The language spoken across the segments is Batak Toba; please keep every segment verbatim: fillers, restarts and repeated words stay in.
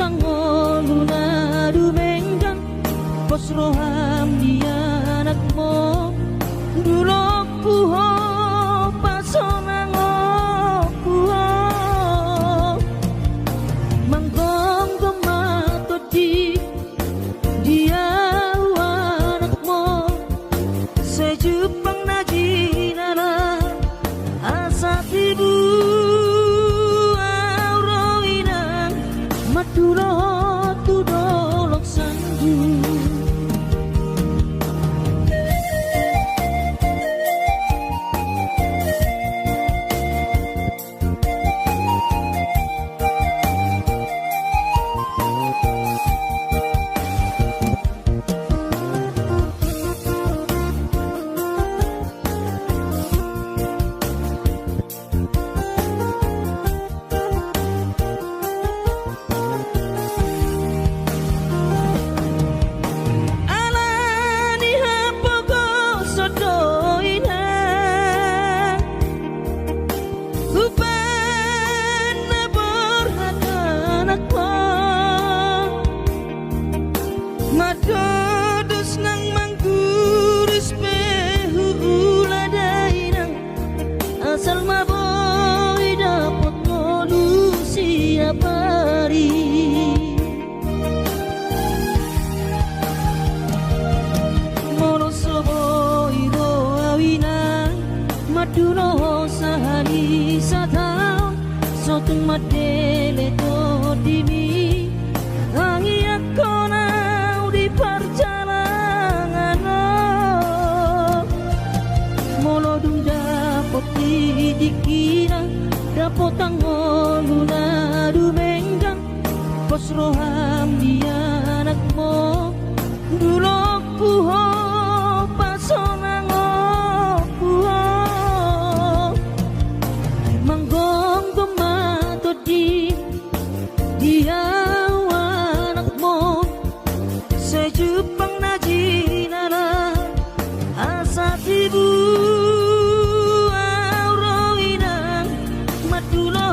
Ngolu na dumenggan, pos roham di anakmu. Dulokku ho, pasonangku ho. Manggonggom ma tondi di ahu anakmu. Sai jumpang na jinala asa tibu ahu ro inang, mandulo tu dolok sanggu. Ala ni hapogoson do inang, hubahen na borhat anakmu. Mandok dos nang mangguris pe huula da inang, asal ma boi dapot ngolu siap ari. Molo so boi ro ahu inang, mandulo ho sahali sataon, so tung mandele tondimi, tangiangkon ahu di parjalangan on. Molo dung dapot di tingkina, dapotan ngolu na dumenggan, pos roham di anakmu. Dulokku ho, pasonangku ho. Manggonggom ma tondi di ahu anakmu. Sai jumpang na jinala asa tibu ahu ro inang, mandulo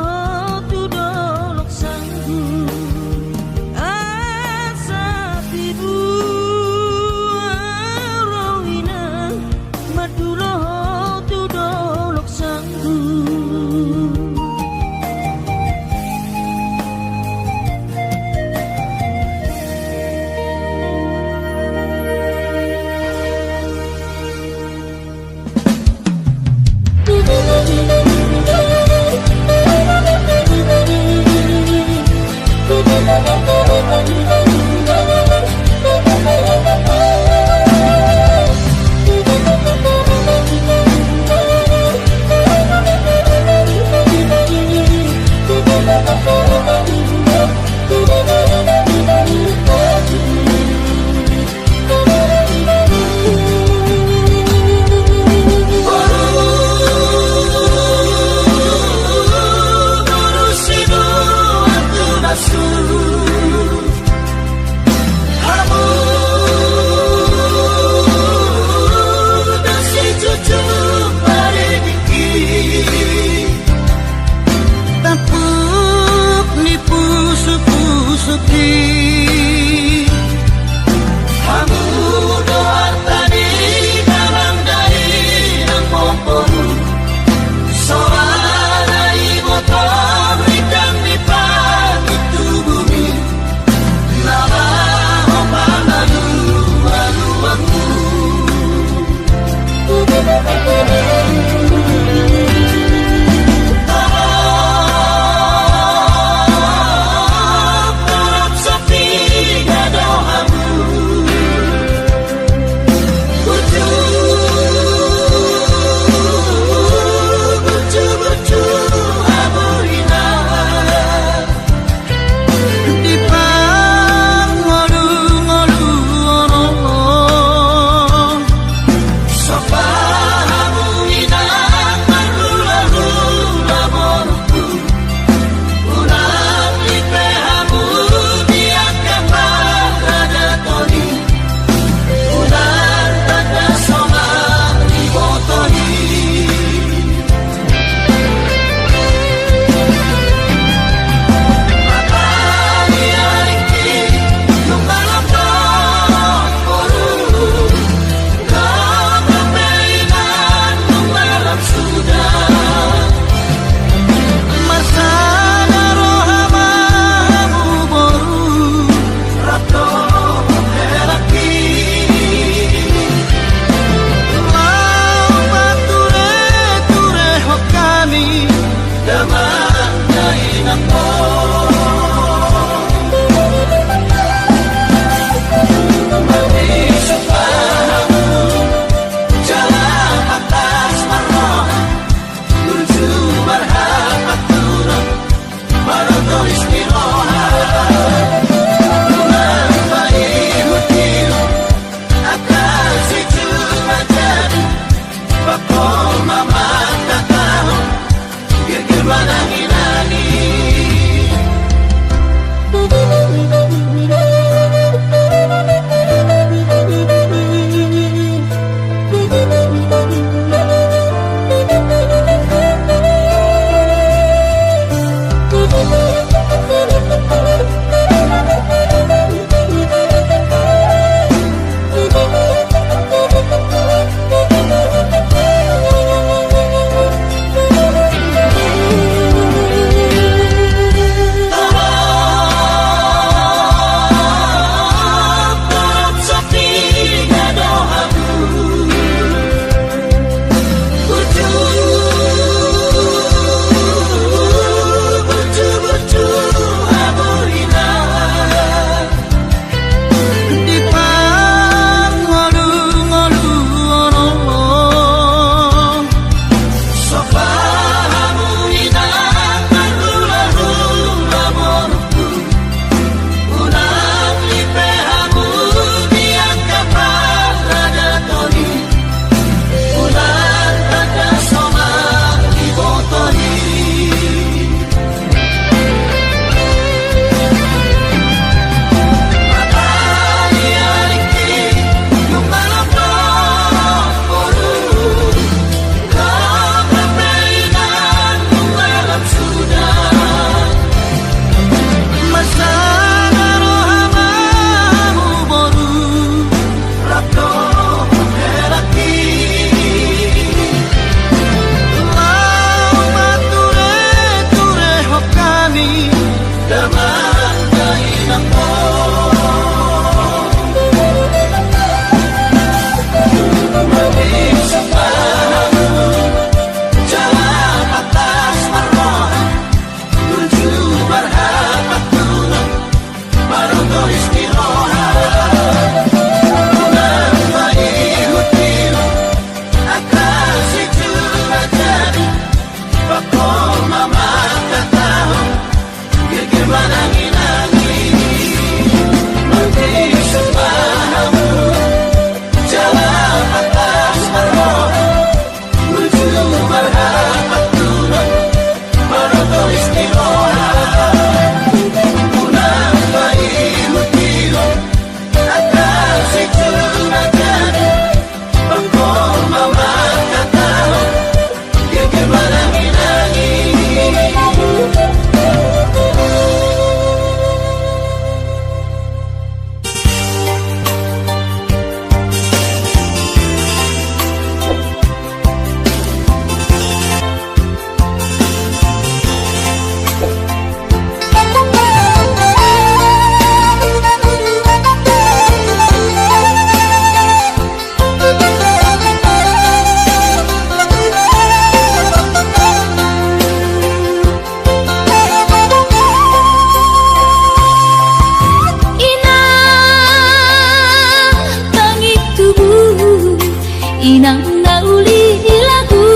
Inang na uli lagu,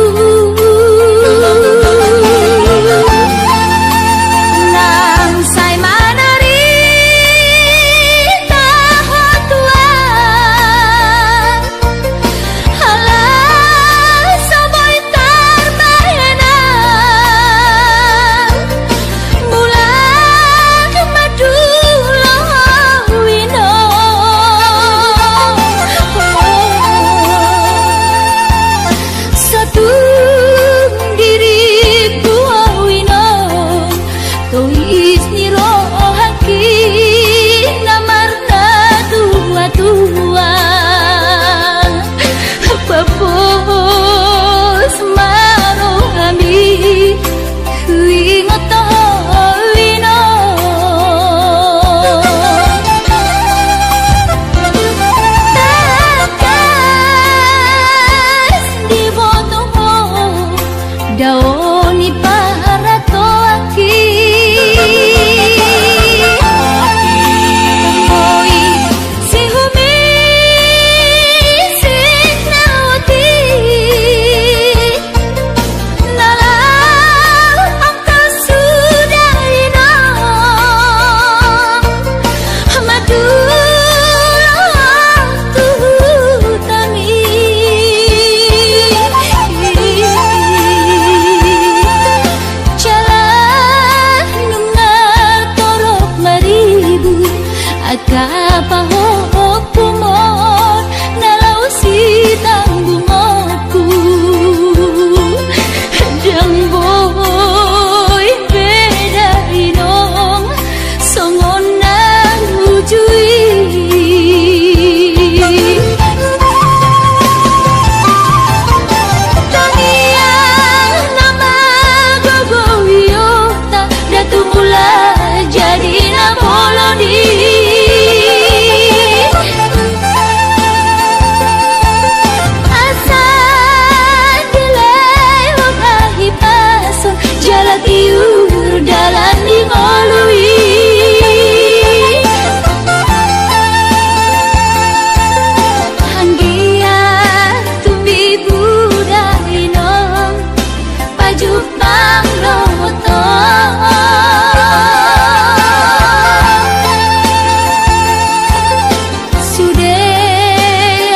nang sai manarita ho tuan. Ala so boi tarbahenan, mulak ma dulu ho inong. Satung diringku ho inong, tois ni rohangki na marnatuatua. Papos ma rohami, huingot ho inong. Tangkas diboto ho dao ni paratoanki. Oi, sihumisik na otik, na laho angka suda inong, madula tu hutami. Jala nunga torop maribur angka pahompu mon, na laho sitanggungonku. Ndang boi beda inong songon na uju i. Tangiang na magogo i ota, ndang tumula jadi na bolon i. Asa dilehon hahipason jala tiur dalan di ngolu i. Anggiat tumbi buda inong pajumpang dohot ho. Sude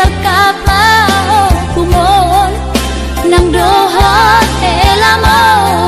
angka pahompu mon nang dohot helamon.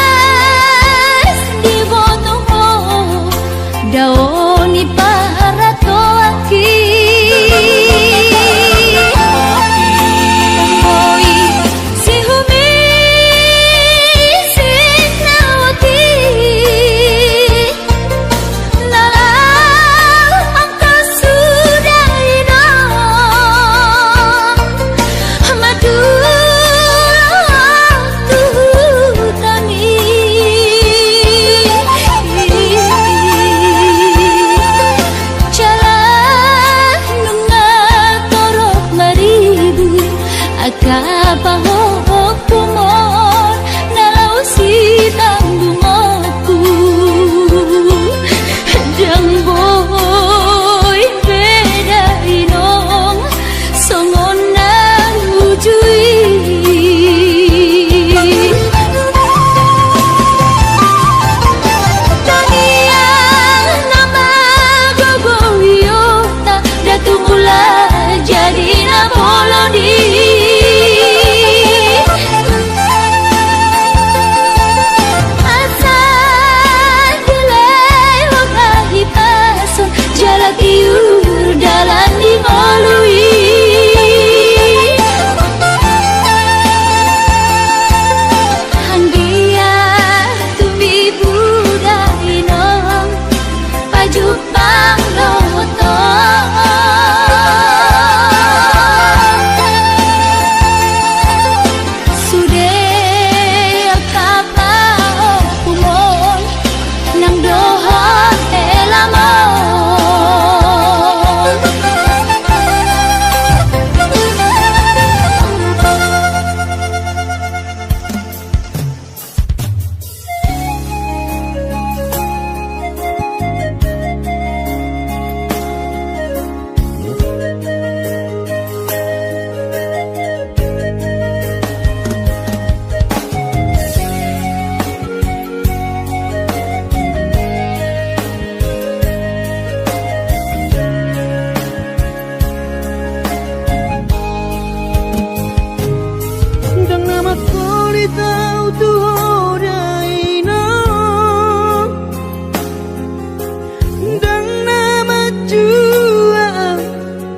Tangkas diboto ho dao ni paratoanki. Oi, sihumisik na otik, na laho angka suda inong, madula tu hutami. Jala nunga torop maribur angka pahompu mon, na laho sitanggungonku. Ndang boi beda inong songon na uju i. Tangiang na magogo i ota, ndang tumula jadi na bolon i. Asa dilehon hahipason jala tiur dalan di ngolu i. Anggiat tumbi buda inong pajumpang dohot ho.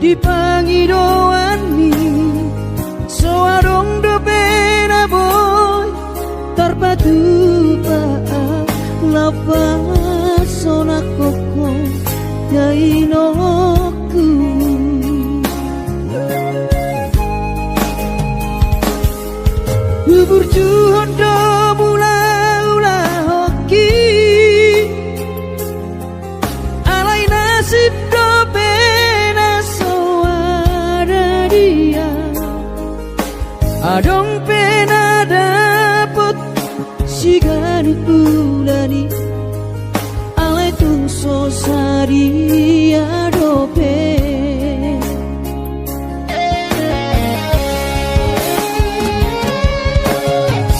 Di pangidoanmi so adong dope na boi tarpatupa, lapas sonang ho dainongku. Huburjuhon do mulaulahonki, alai nasib dope na so ada dia. Adong pe na dapot siganup bulan i, alai tung so sadia dope.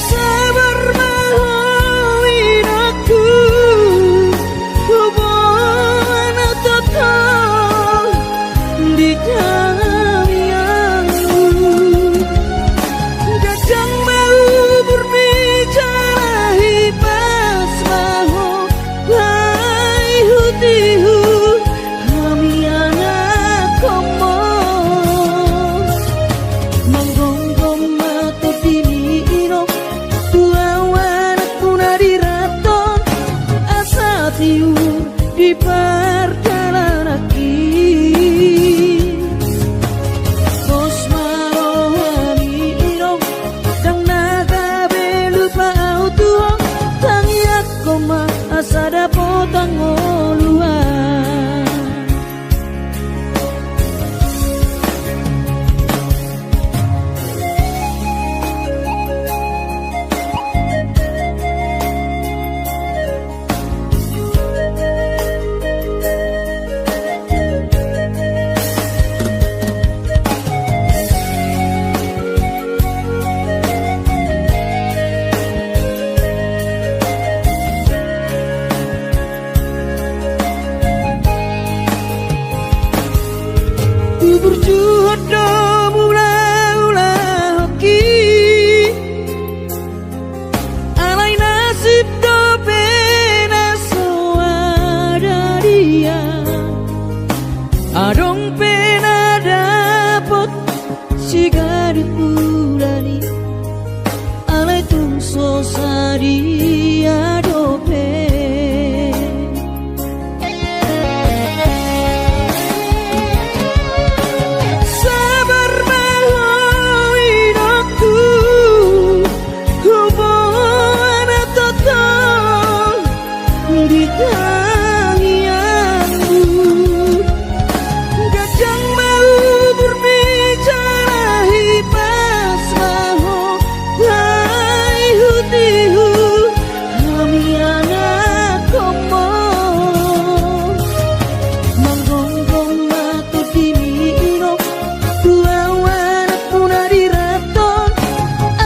Sabar ma ho inongku, huboan ahu tongtong di tangiangmu. Ganjang ma umurmi jala hipas ma ho paihutihut hami anakhonmu. Manggomgom ma tondimi inong tu ahu anakmu na dirantong, asa tiur di pardalananki. Pos ma rohami inong, ndang na gabe lupa ahu tu ho, tangiangkon ma asa dapotan ngoluan. Huburjuhon do mulaulahonki, alai nasib dope na so ada dia. Adong pe na dapot siganup bulan i, alai tung so sadia dope. Sabar ma ho inongku, huboan ahu tongtong di tangiangmu. Ganjang ma umurmi jala hipas ma ho paihutihut hami anakhonmu. Manggomgom ma tondimi inong tu ahu anakmu na dirantong,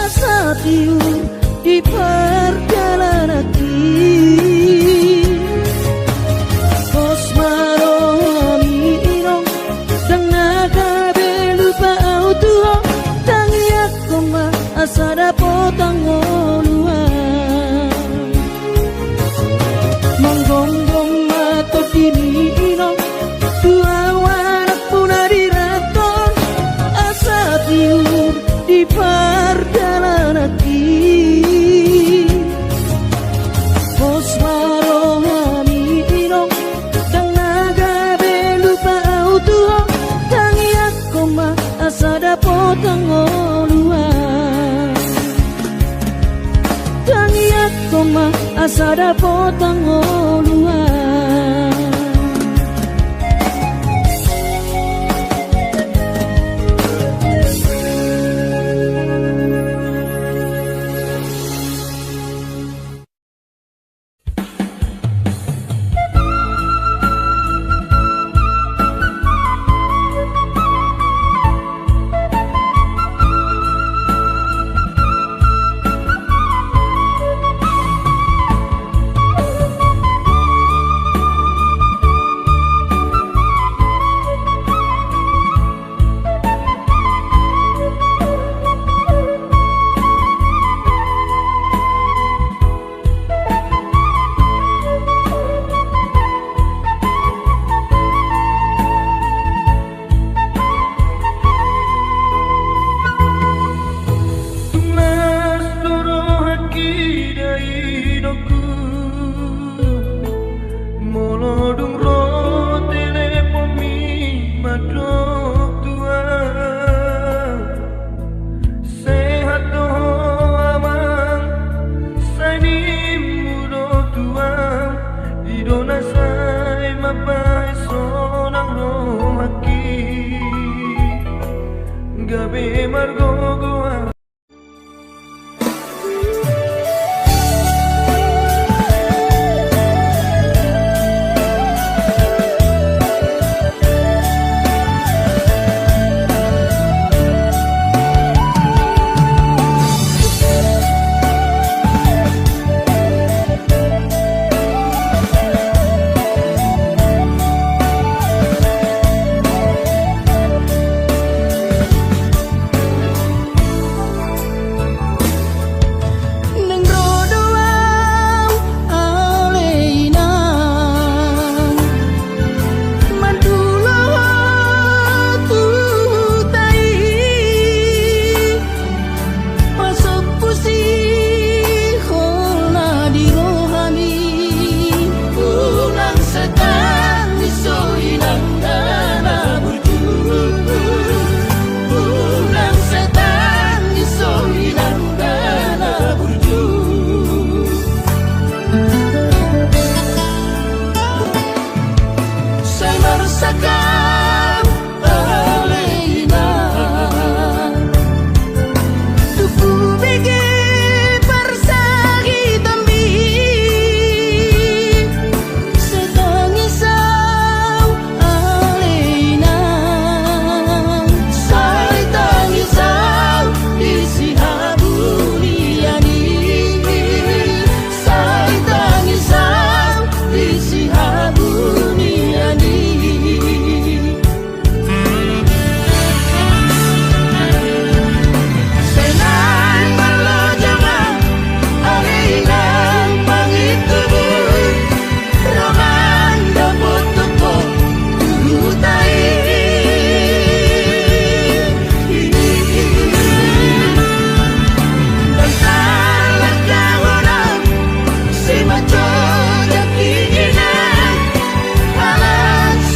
asa tiur di pardalananki. Pos ma rohami inong, ndang na gabe lupa ahu tu ho, tangiangkon ma asa dapotan ngoluan. Manggomgom ma tondimi inong tu ahu anakmu na dirantong, asa tiur di pardalananki. Pos ma rohami inong, ndang na gabe lupa ahu tu ho, tangiangkon ma asa dapotan ngoluan. Tangiangkon ma asa dapotan ngoluan. Aleina. Tung hubege parsahitonmi, sai tangis au aleina. Sai tangis au di sihaburian i. Sai tangis au di sihaburian i. Sai unang malo jama, aleina, pangintubu, ro mandapothon ho tu huta i. Ndang tarlak daonan, sai manjojak inginan, ala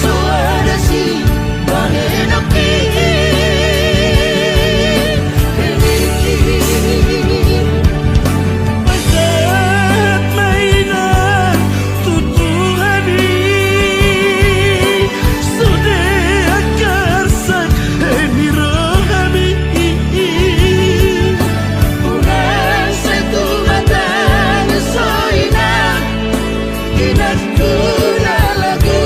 so ada sibahenonki. Pasahat ma inang tu Tuhan i, sude angka arsak ni rohami. Unang sai tu mata ni so inang, inangku na lagu.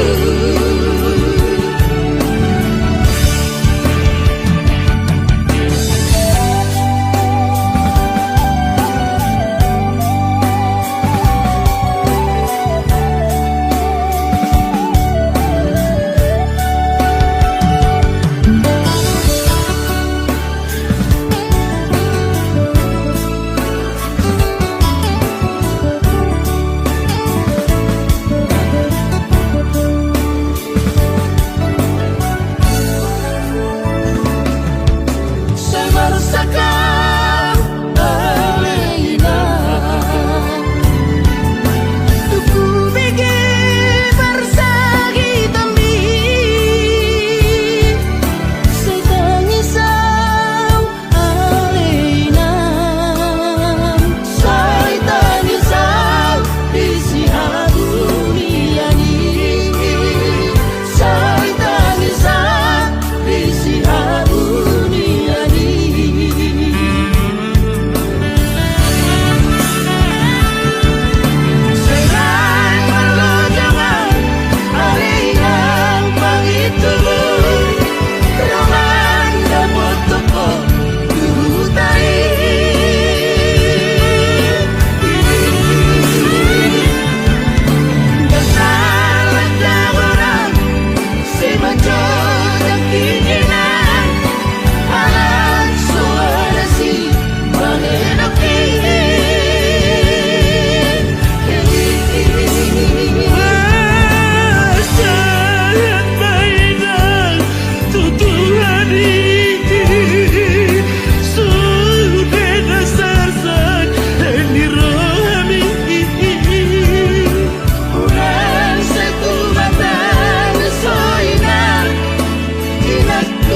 Sai marsakkap aleina. Tung hubege parsahitonmi, sai tangis au aleina. Sai tangis au di sihaburian i. Sai tangis au di sihaburian i. Sai unang malo jama, aleina, pangintubu, ro mandapothon ho tu huta i. Ndang tarlak daonan, sai manjojak inginan, ala so ada sibahenonki. Pasahat ma inang tu Tuhan i, sude angka arsak ni rohami. Unang sai tu mata ni so inang, inangku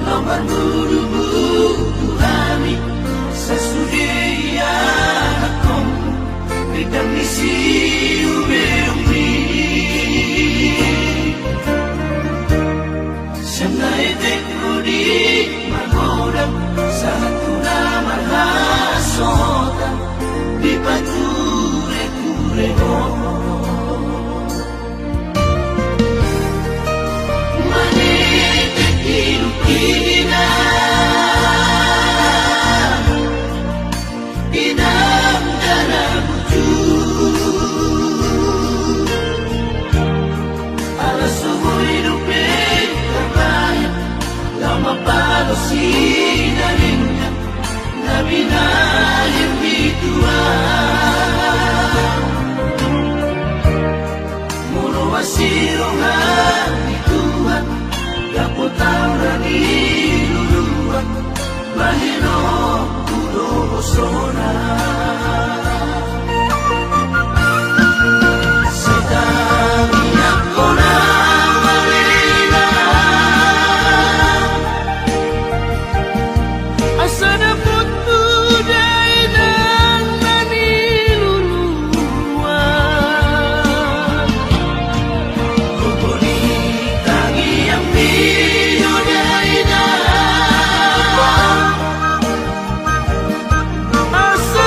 Laho marmudu-mudu hami sasude ianakhonmu, di tangis ni ubeumi. Sian na etek ro di margodang, sahat tu na marhasohotan, dipature-ture ho. Manetek iluki inang, inang dala bujur. Ala so boi dope tarbayar, laho mambalosi na denggan na binahen ni Tuhan. Molo asi roha ni Tuhan, dapotan na niluluan, bahenonku do hosona. Sai tangiangkon ma inang, asa dapot tu dainang na niluluan. Gogo ni tangiang ni dainang, asa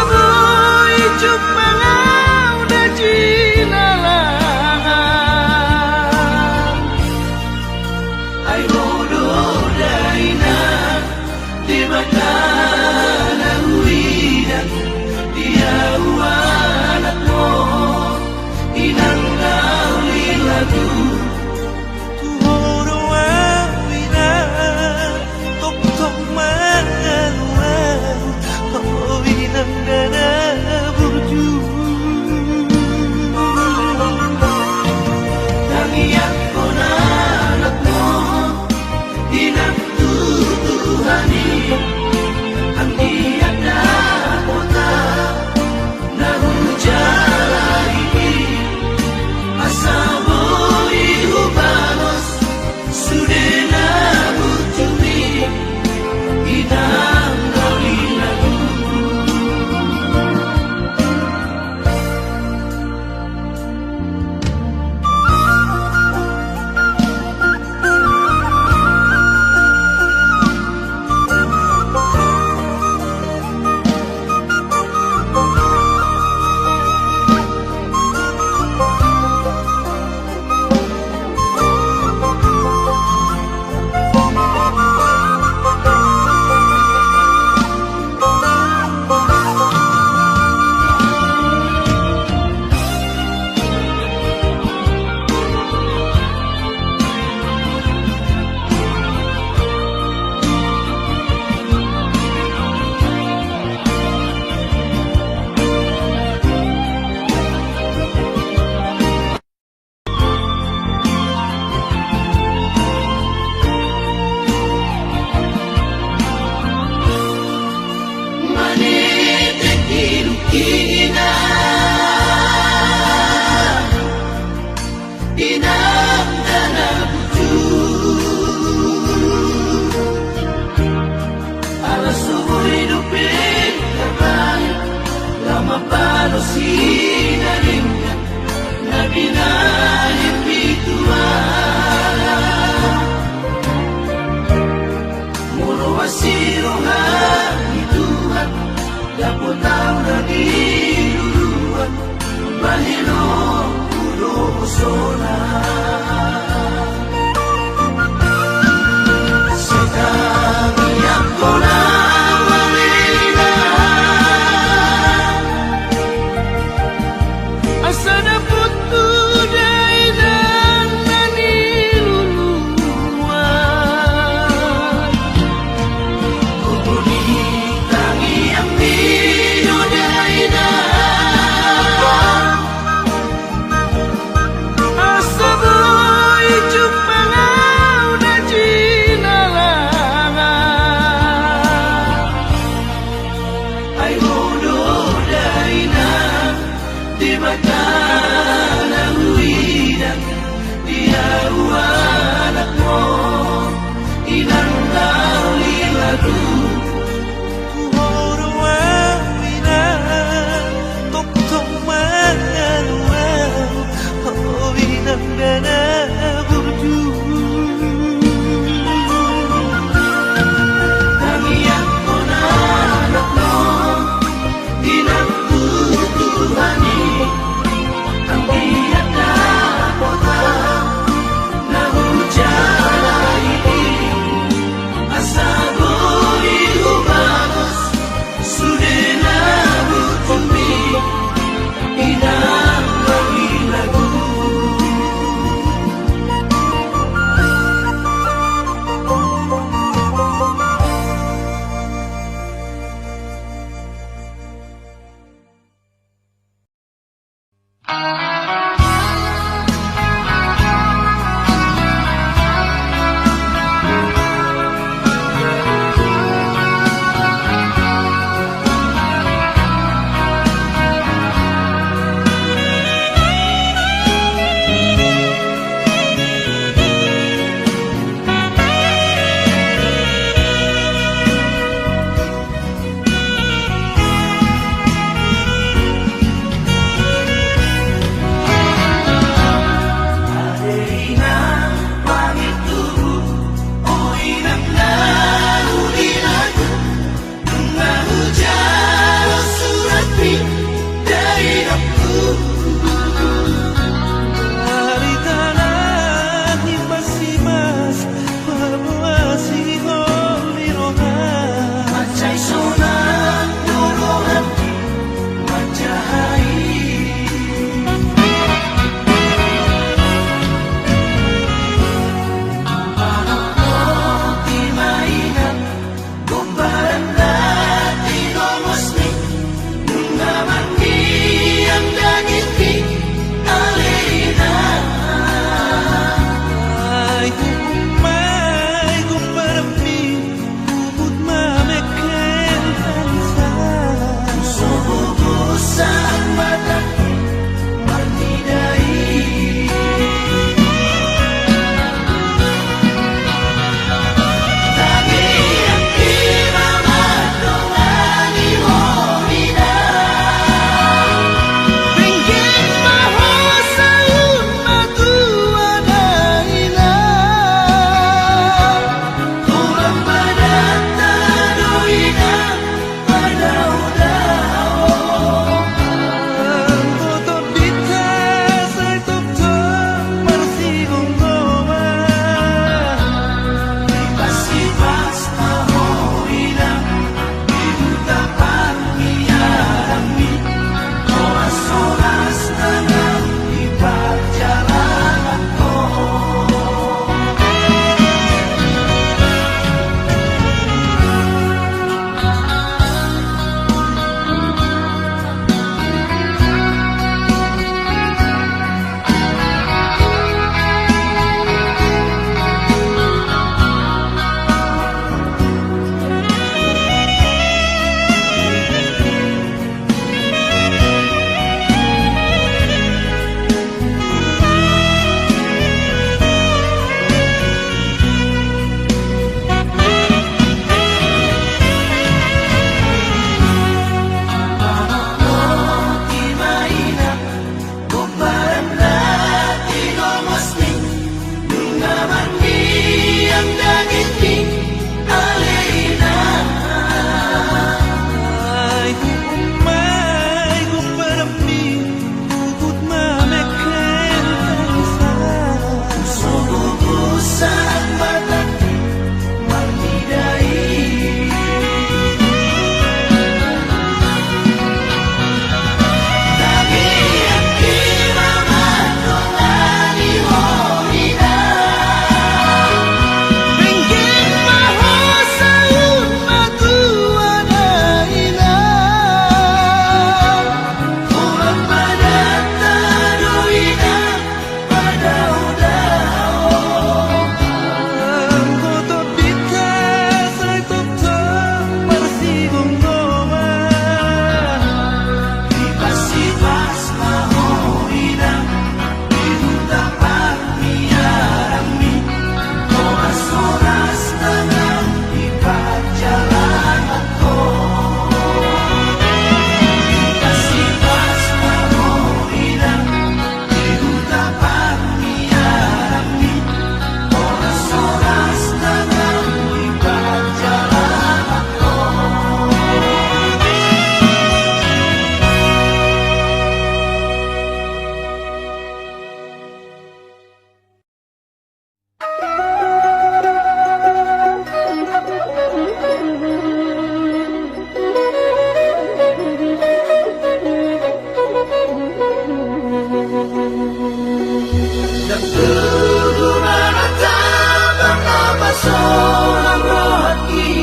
Tugu ma na tamba na pasolang rohangki,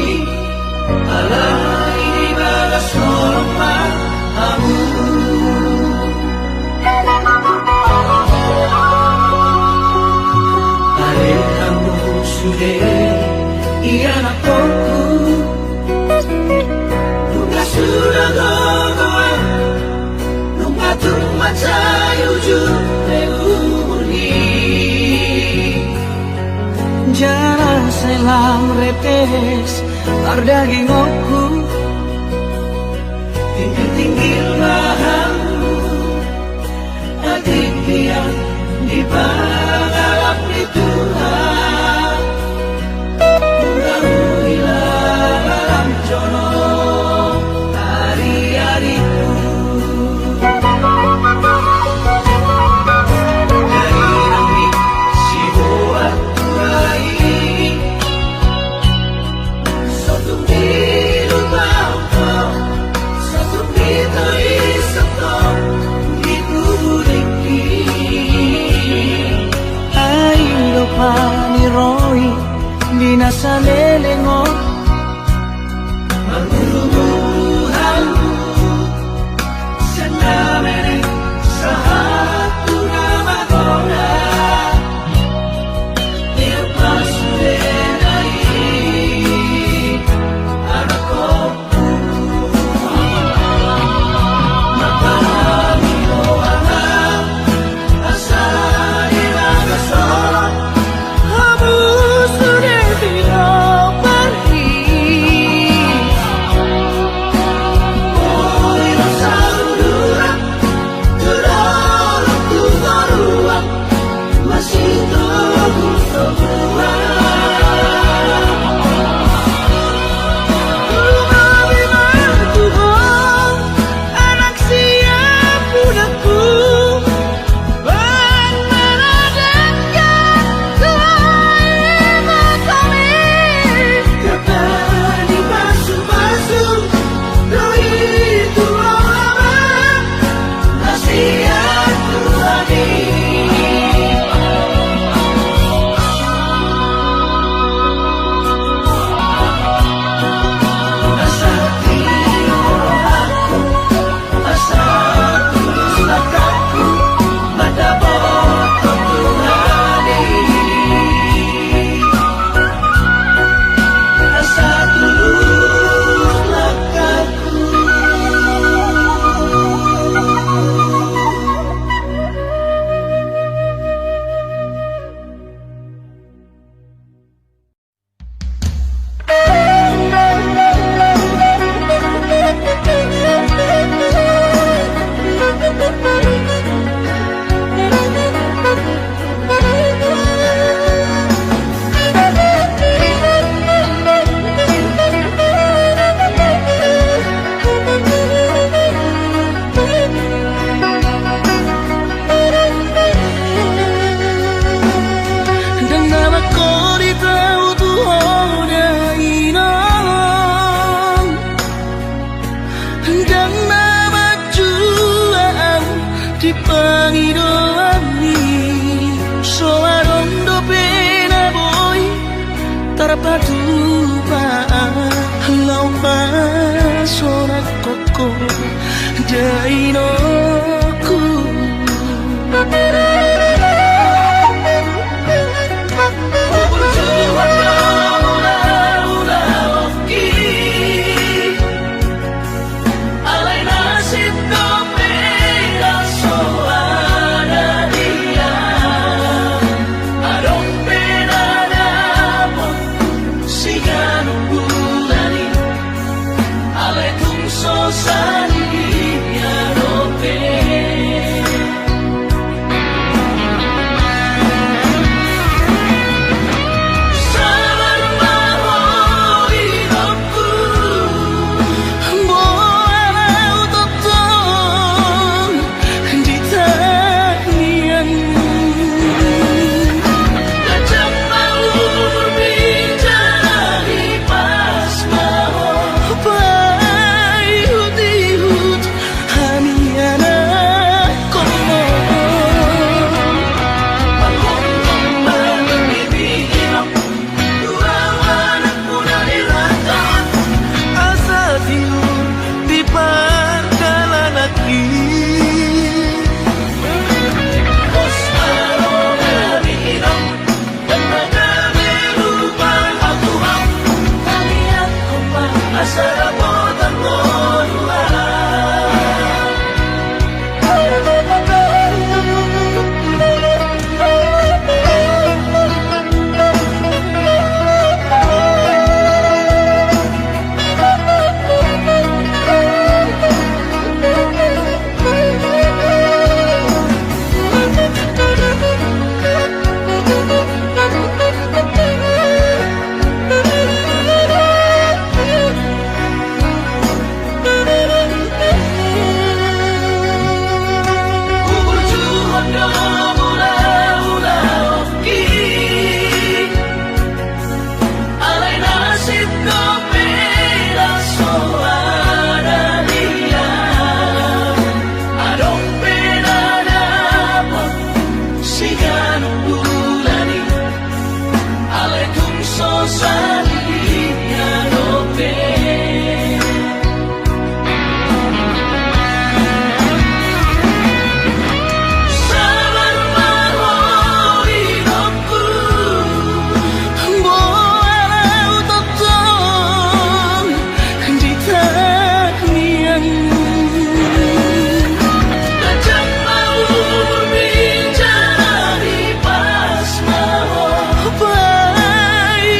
alai di bagas holong ma hamu. Alai hamu sude ianakhonku, nunga suda gogo ahu, nunga tung mansai ujung ni umurhi. Jala sai lam repes pardagingonku, tinggil-tinggil ma hamu, atik hian di pangalap ni Tuhan. Nunga huhilala lam jolo ari-ariku. Dainang ni siboan tulang i, so tung dilupahon ho, so tung ditoiso ho di tubu dengki. Ai do paniroi di na saleleng on. Marmuru-muru hamu, sian na meneng sahat tu na magodang. Tiap marsude nai, anakhonku. Marpahami do aha, asa di bagas holong hamu sude pinompar i. Boi do saudara tu dolok tu toruan, masitogutoguan. Lumobi ma tu ho, anak sian punakku. Ndang na mangkolit ahu tu ho dainang, ndang na manjua ahu di pangidoanmi. So adong dope na boi tarpatupa, laho pasonanghon ho dainangku. Alai nasib dope na so ada dia, adong pe na dapot siganup bulan i. Alai tung so sandiri dope Siganup bulan i, alai tung so sadia dope. Sabar ma ho inongku, boha au tongtong di tangiangmu. Lajang ma umur minjala, hipas ma ho paihutihut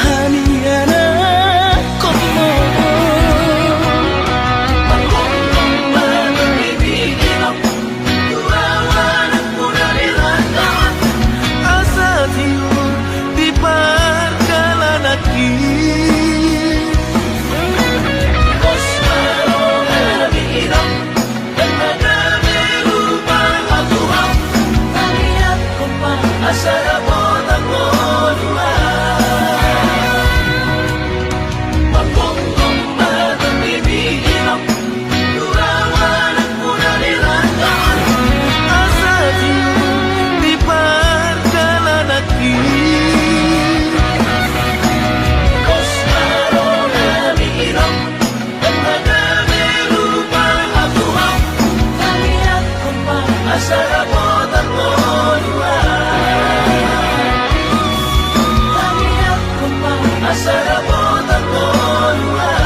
hami anakkon ma. Margomgom ma tondibi inong, tu ahu anakmu na di rantauan, asa tiur di pardalananki. Pos ma rohami inong, dang na gabe lupa ahu tu ho, tangiangkon ma asa dapotan ngolu an. Margomgom ma tondibi inong, tu ahu anakmu na di rantauan, asa tiur di pardalananki. Pos ma rohami inong, dang na gabe lupa ahu tu ho, tangiangkon ma asa dapotan ngolu an. Tangiangkon ma asa dapotan ngolu an.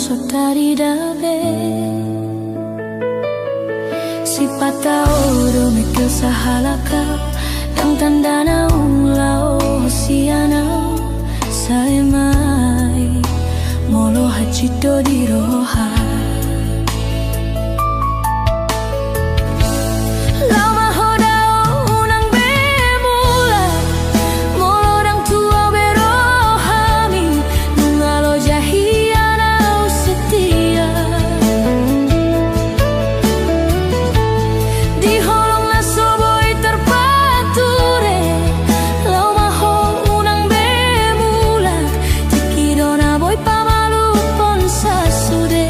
so tarida be. Sipata ho do mengkel sahalak au, ndang tanda naung laho sian au. Sai ma i molo hansit do di roha. Laho ma ho dao unang be mulak, molo ndang tuat be rohami. Nunga loja hian au setia di holong na so boi tarpature. Laho ma ho unang be mulak, tingki do na boi pamaluphon sasude.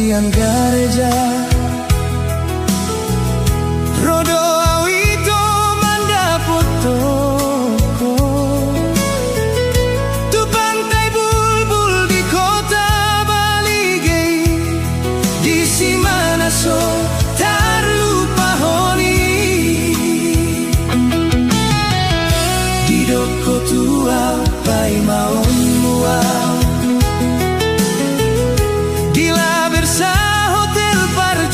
Sian gareja ro do au ito mandapothon ho. Tu Pantai Bulbul di Kota Balige i, disi ma na so tarlupahon i. Didok ho tu au, paimaonmu au. Di La Bersa Hotel Park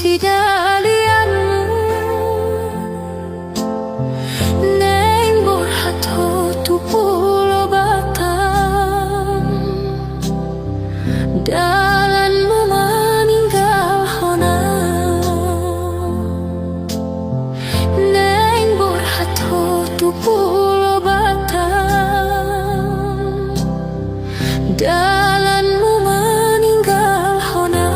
Sidalianmu naeng borhat ho tu Pulo Batam, dalanmu maninggalhon au. Naeng borhat ho tu Pulo Batam, dalanmu maninggalhon au.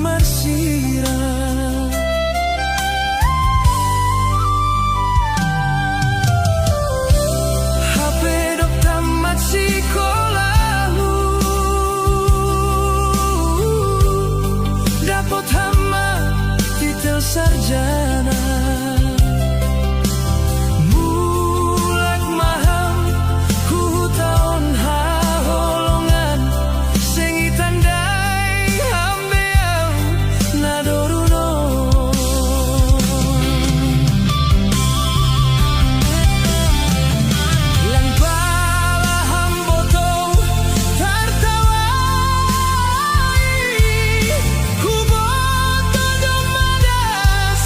marsirang. Hape dok tamat sikolahmu, dapot ham ma titel sarjana. Mulak ma ham tu huta on haholongan, seng itandai ham be au na dorun on. Lang pala ham boto tartawai, huboto do ma das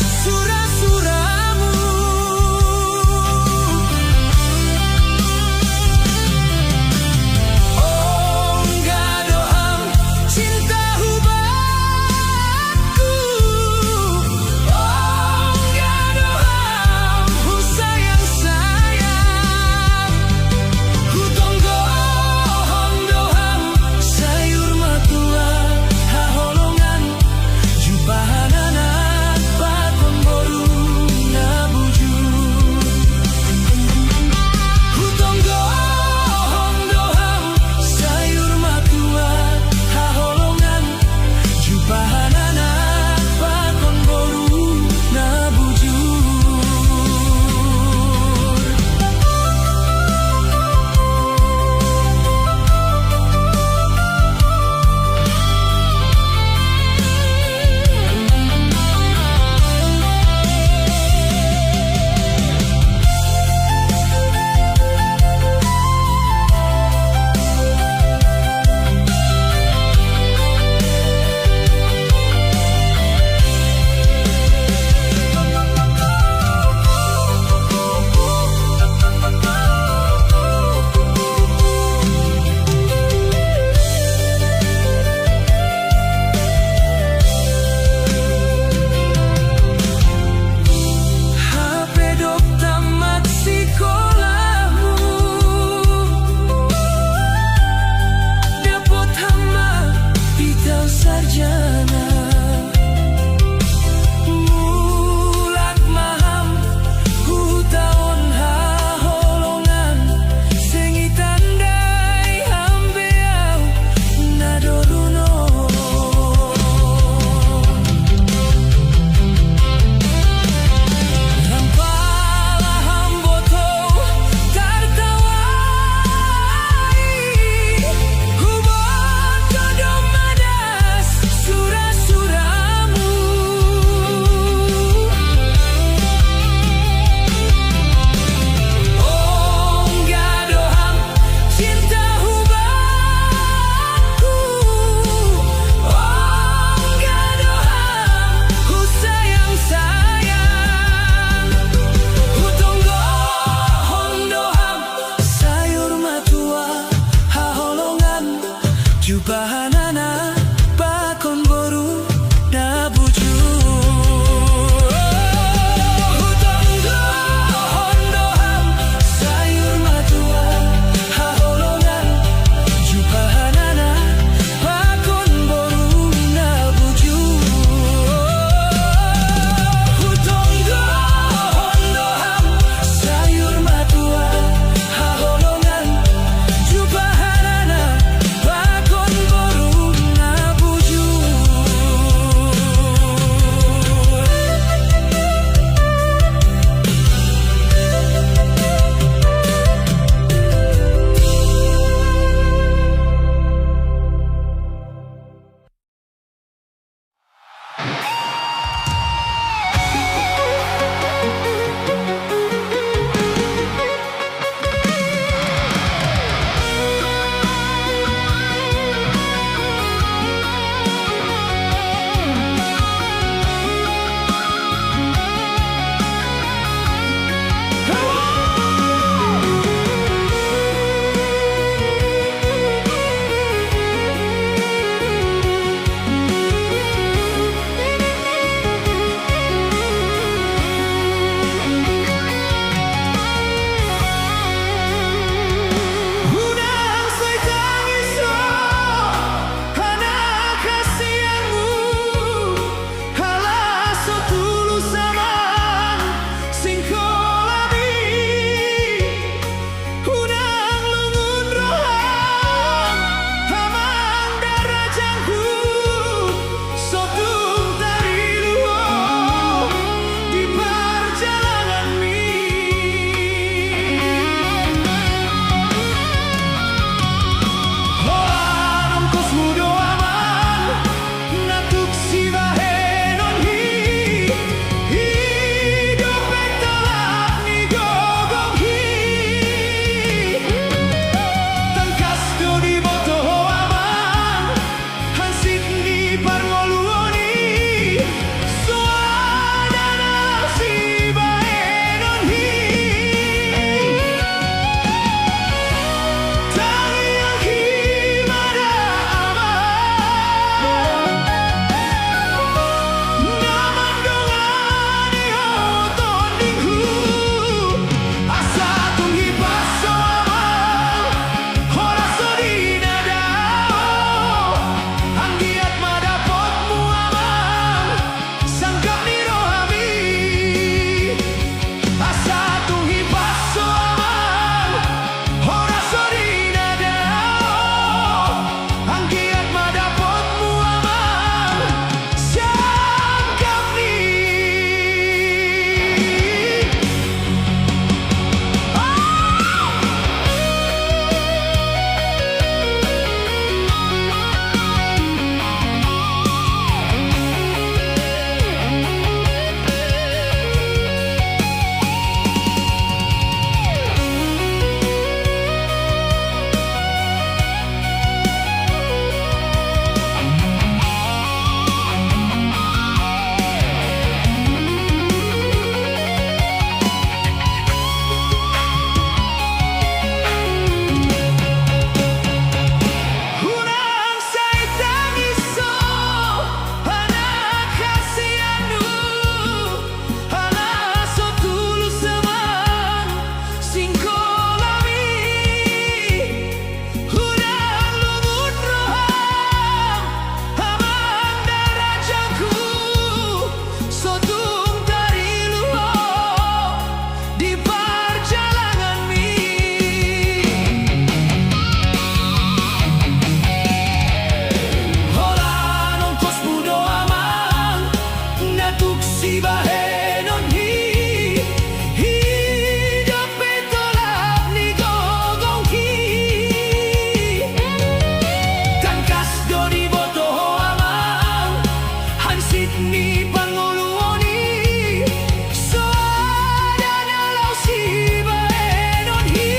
ni pangoluon i, so ada na laho sibahenon i.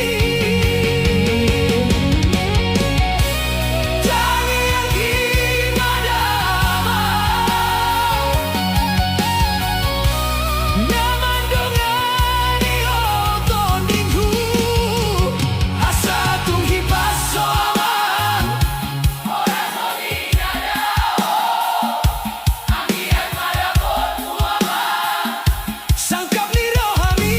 Tangiangki ma damang na mandongani ho tondingku, asa tung hipas ho amang. Sangkap ni rohami,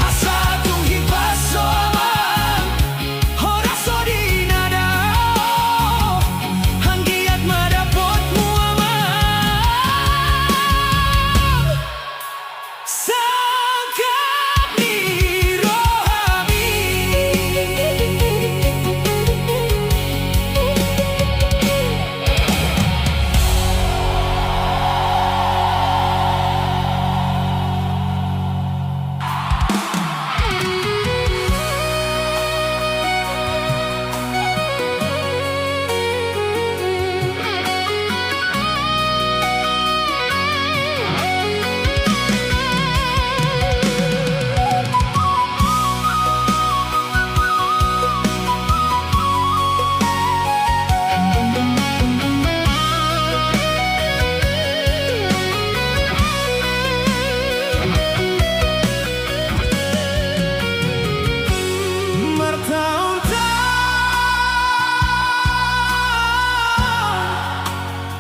asa tung hipas ho amang. Horas ho di na dao, anggiat ma dapotmu amang. Sangkap ni rohami. Martaontaon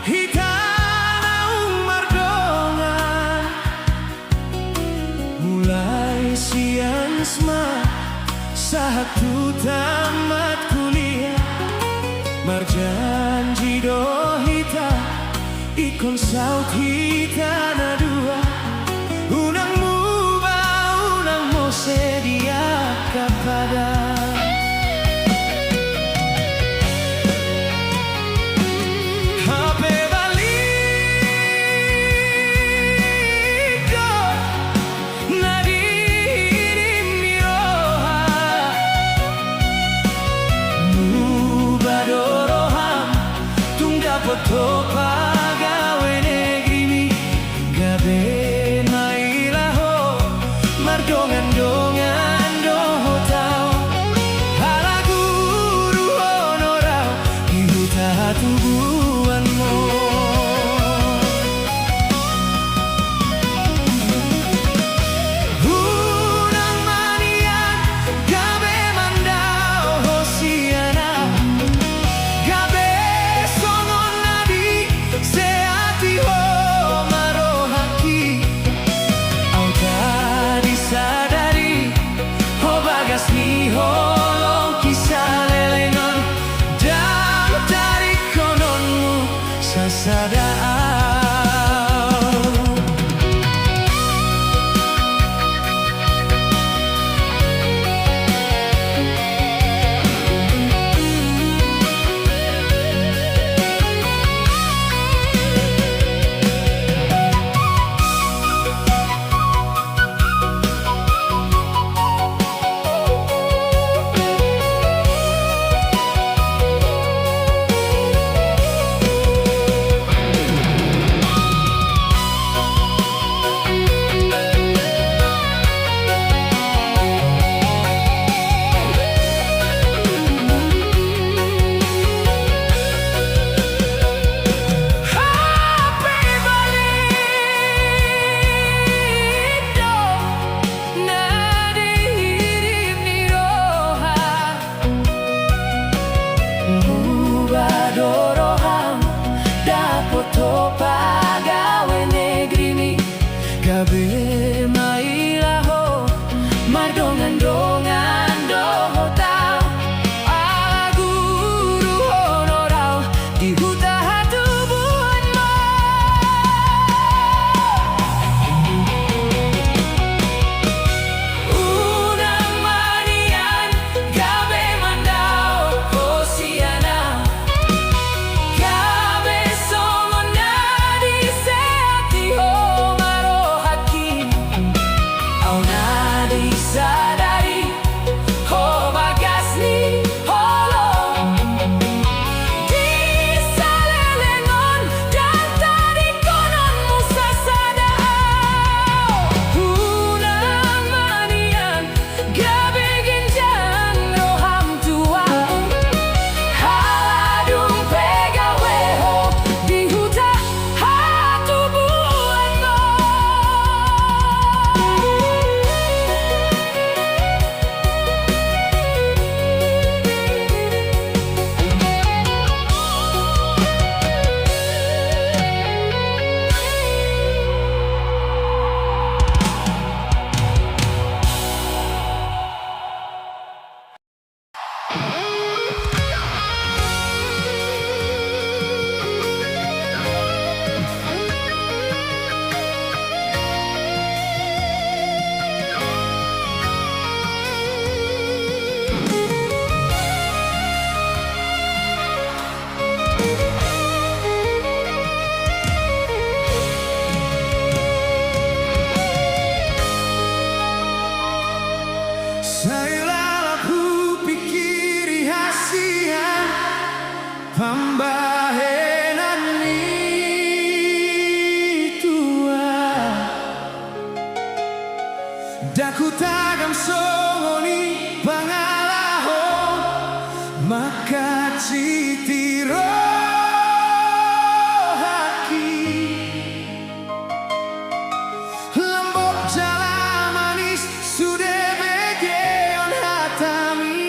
hita naung mardongan, mulai sian sma sahat tu tamat kuliah. Marjanji do hita, ingkon saut hita na dua. Unang muba, unang mose di angka padan. Hape balik do na dihirim ni roha. Muba do roham, tung dapot ho pagawe negrimi. Gabe maila ho, mardongandongan do hotau. Ala guru hono rau di huta hatubuanmu. Unang manian gabe mandao ho sian au. Gabe songon na diseati ho ma rohangki. Au tadi sadari ho bagas ni holongki, saleleng on ndang taringhononmu sasada au. Songon i pangalaho mangkansiti rohangki. Lambok jala manis sude begeon hatami.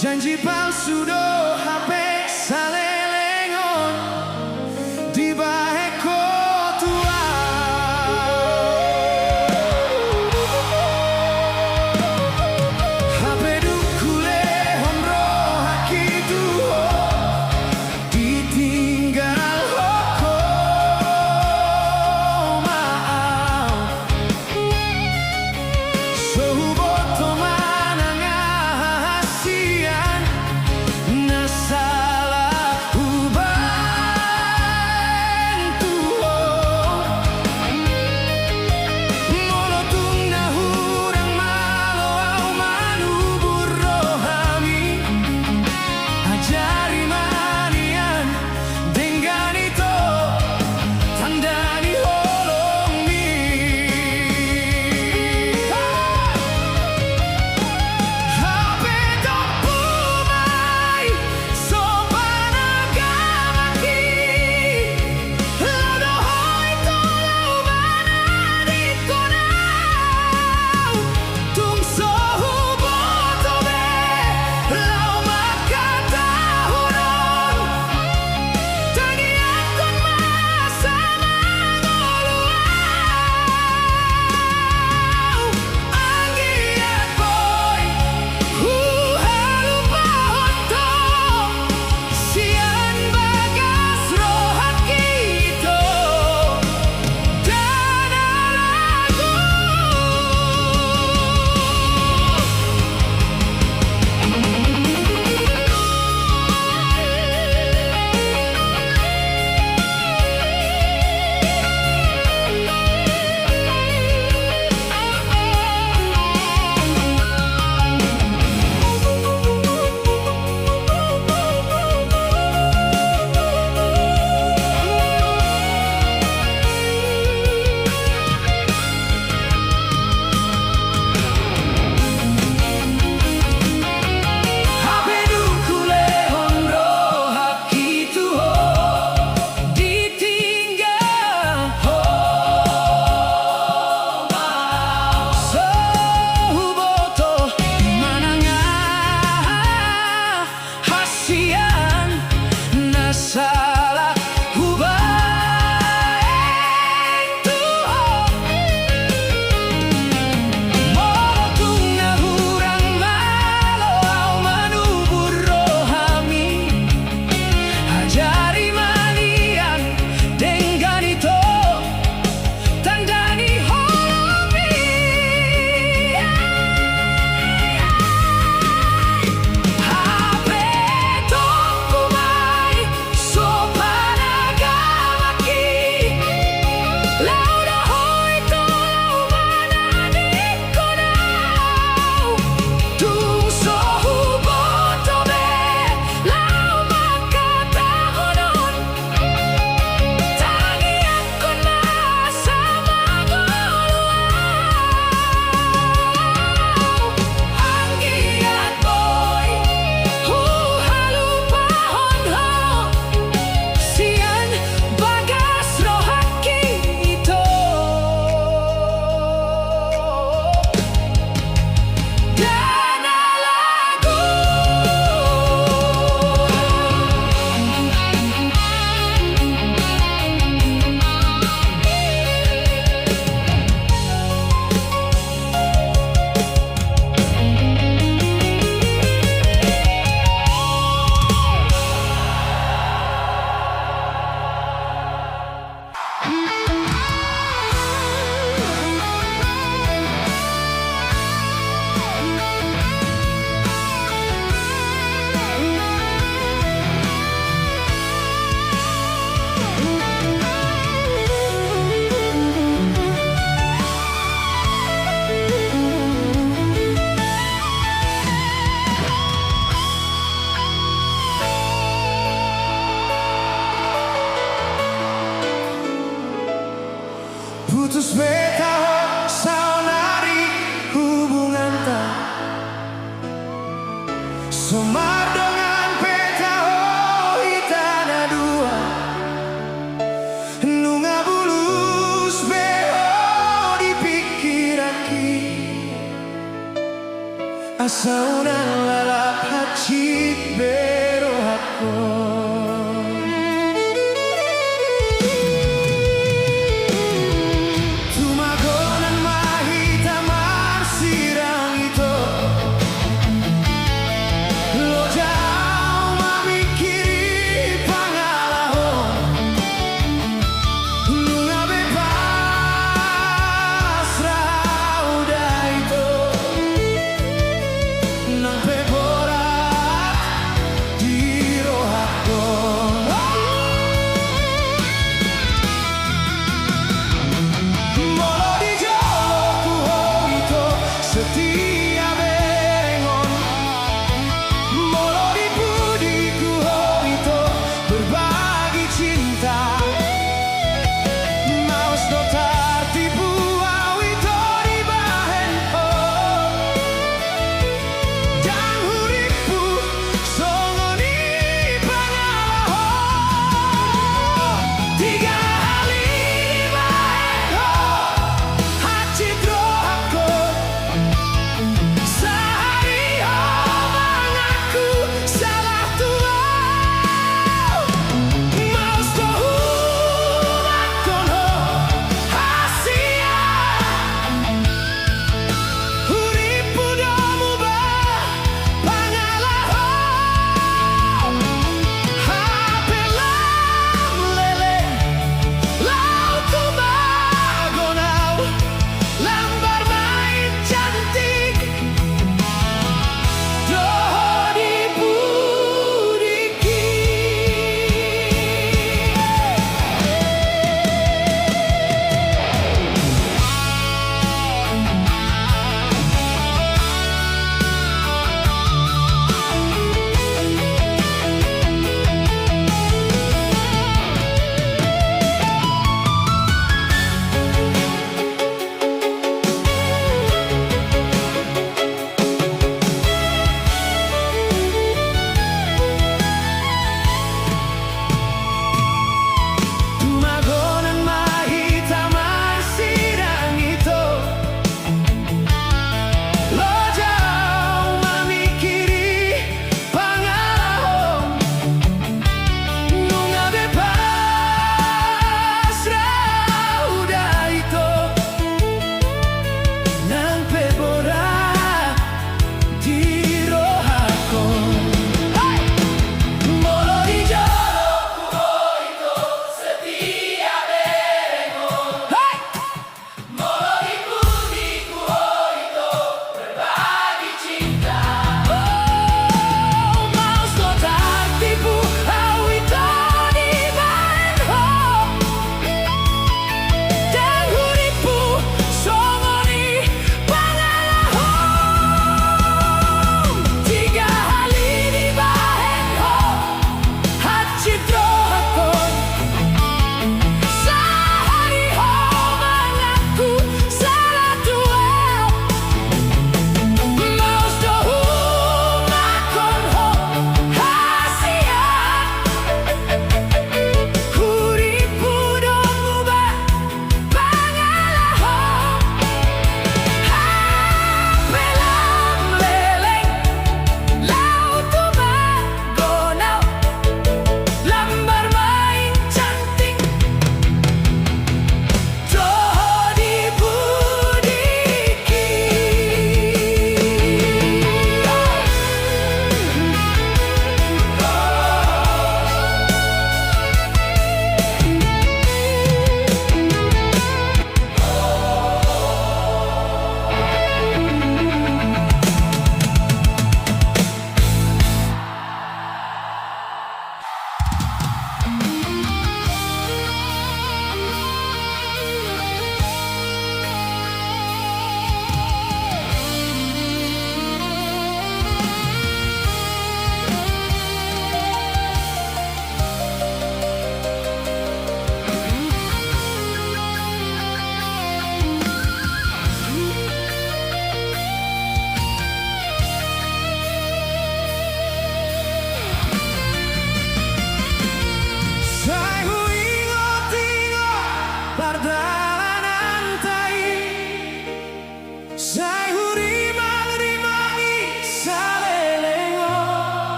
Janji palsu do hape saleleng on dibahen ho tu ahu. Hape dung hulehon rohangki tu ho, ditinggalhon ho ma ahu. So huboto manang aha sian na sala hubahen tu ho. Molo tung na hurang malo ahu manubur rohami, ajari ma nian denggan ito, tanda ni holongmi. Hape tompu ma i so panagamanki. Laho do ho ito laho manadingkon ahu. Tung so huboto be laho mangkatahon on, tangiangkon ma asa mangolu ahu. Anggiat boi huhalupahon ho sian bagas rohangki ito. Hape dung hulehon rohangki tu ho, ditinggalhon ho ma ahu. So huboto manang aha hasian na sala hubahen tu ho. Molo tung na hurang malo ahu manubur rohami, ajari ma nian denggan ito, tanda ni holongmi. Hape tompu ma i so panagamanki. Laho do ho ito laho manadingkon ahu. Tung so huboto be laho mangkatahon on, tangiangkon ma asa mangolu ahu. Anggiat boi huhalupahon ho sian bagas rohangki ito. Dana lagu. Putus be taho saonari hubungan. Asa unang lalap hansit be rohangkon. Tumagonan ma hita marsirang ito. Loja au mamingkiri pangalahon. Nunga be pasrah au da ito. Nang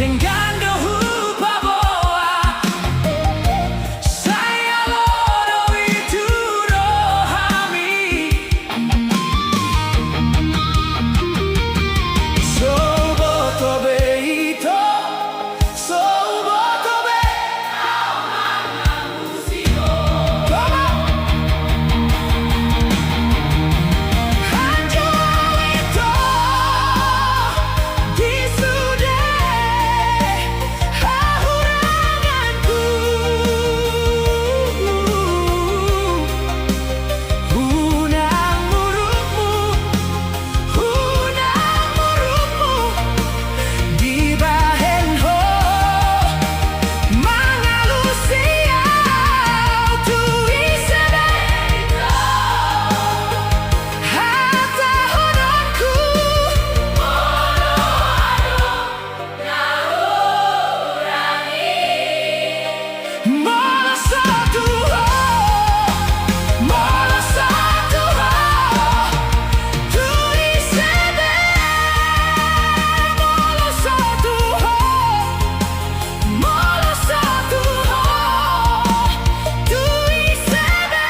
Denggan do hupaboa, sai alo do i tu rohami. So huboto be ito, so huboto be. Come on. Hanjo ito di sude hahuranganku. Unang murukmu, unang murukmu, dibahen ho mangalusi au tu ise be. Hatahononku, molo adong na hurang i. Molo so tu ho, molo so tu ho, tu ise be. Molo so tu ho, molo so tu ho, tu ise be.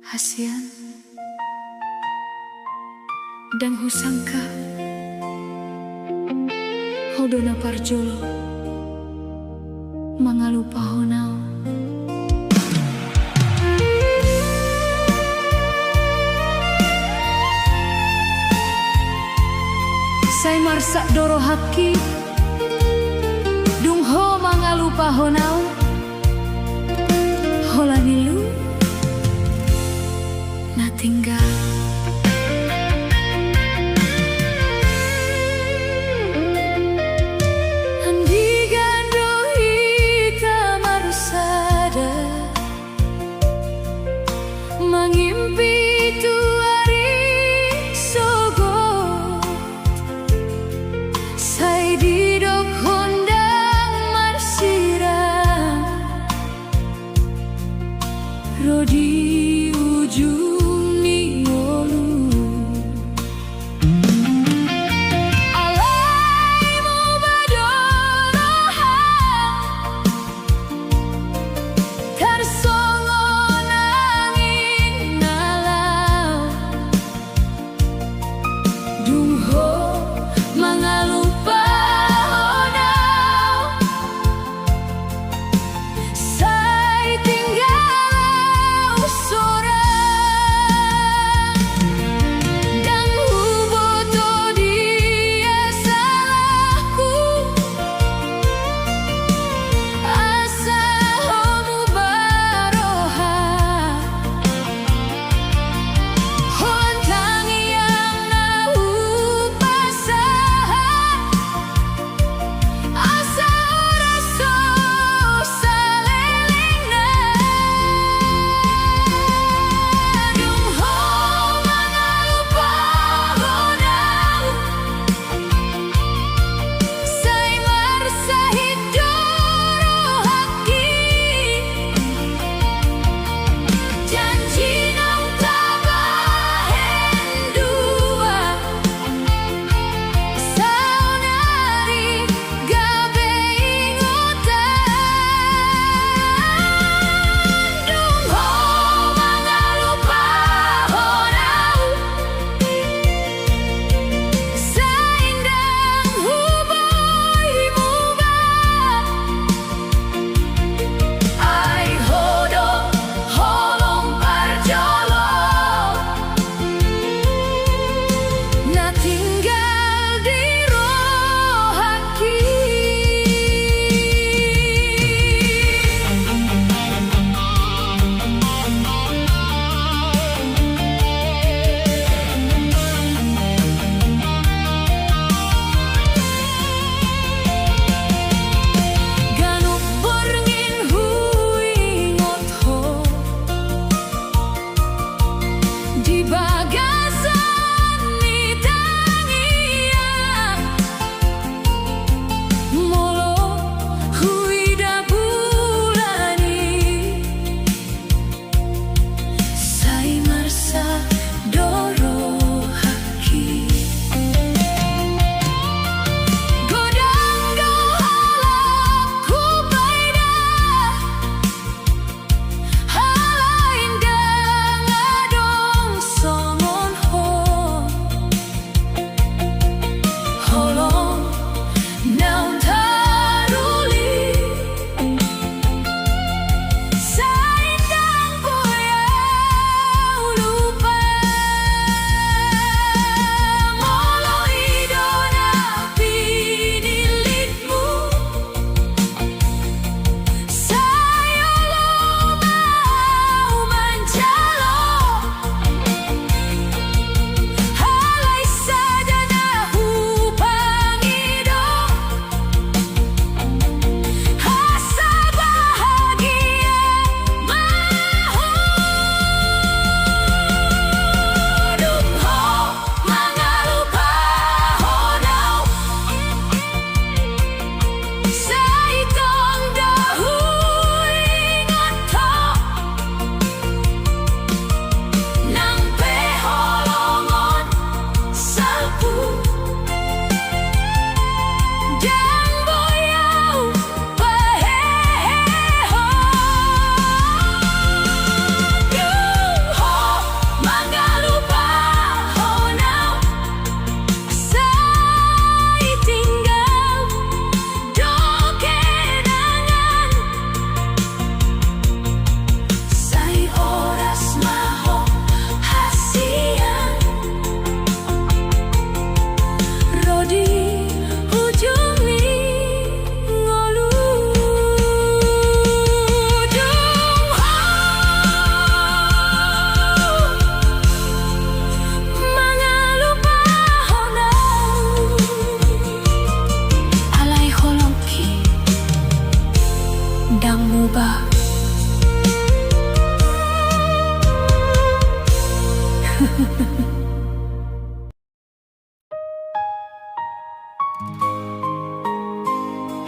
Hasian, ndang husangka ho do na parjolo mangalupahon au. Sai marsak do rohangki dung ho mangalupahon au. Holan i lu na tinggal. Andigan do hita marsada mangimpi tu ari sogot. Sai didokhon ndang marsirang ro di ujung ni ngolu. Alai molo do roham tarsongon angin na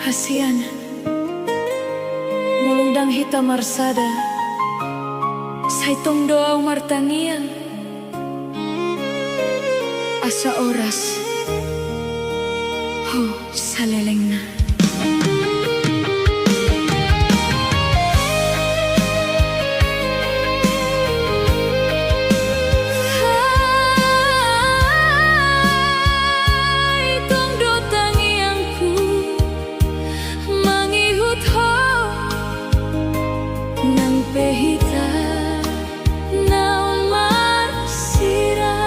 Hasian, molo ndang hita marsada, sai tong do au martangiang asa horas ho salelengna. Sai tong do tangiangku mangihut ho nang pe hita naung marsirang.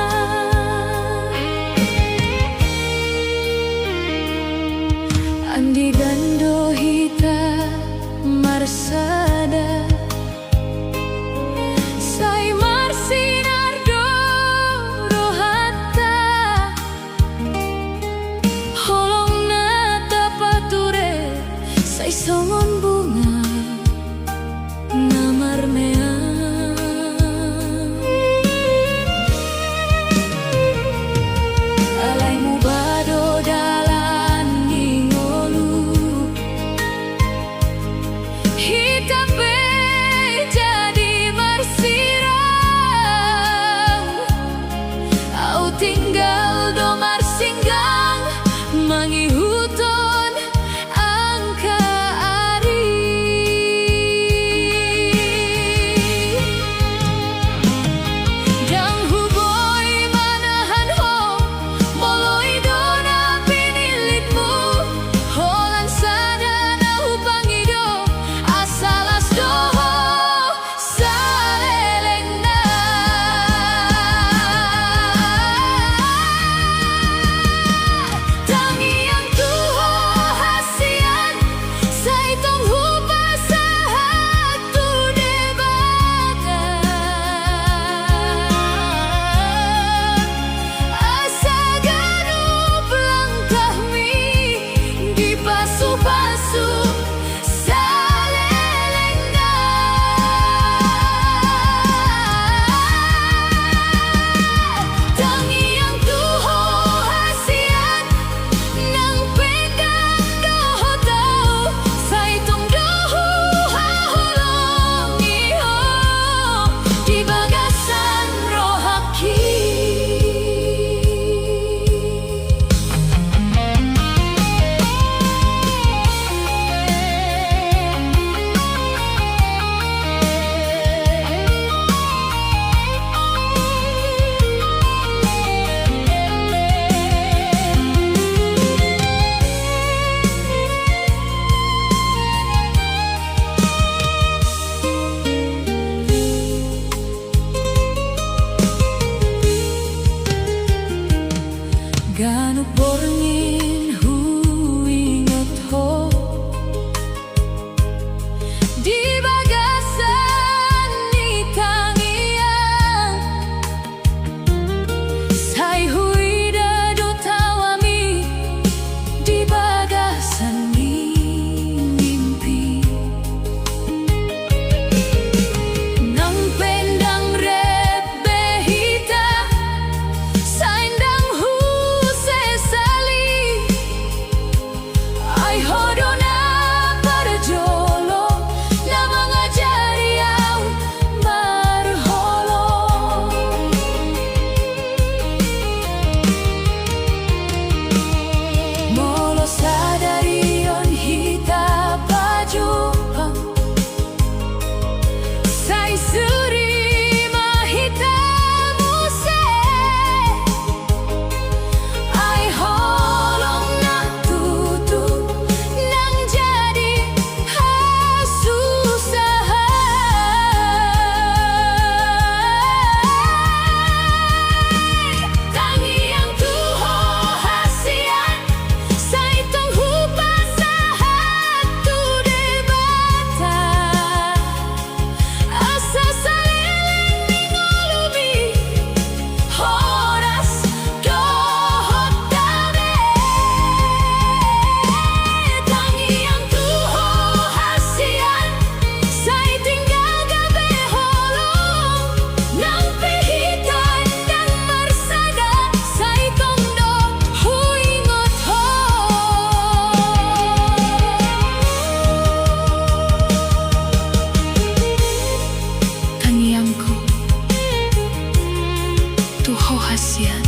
tu ho hasian.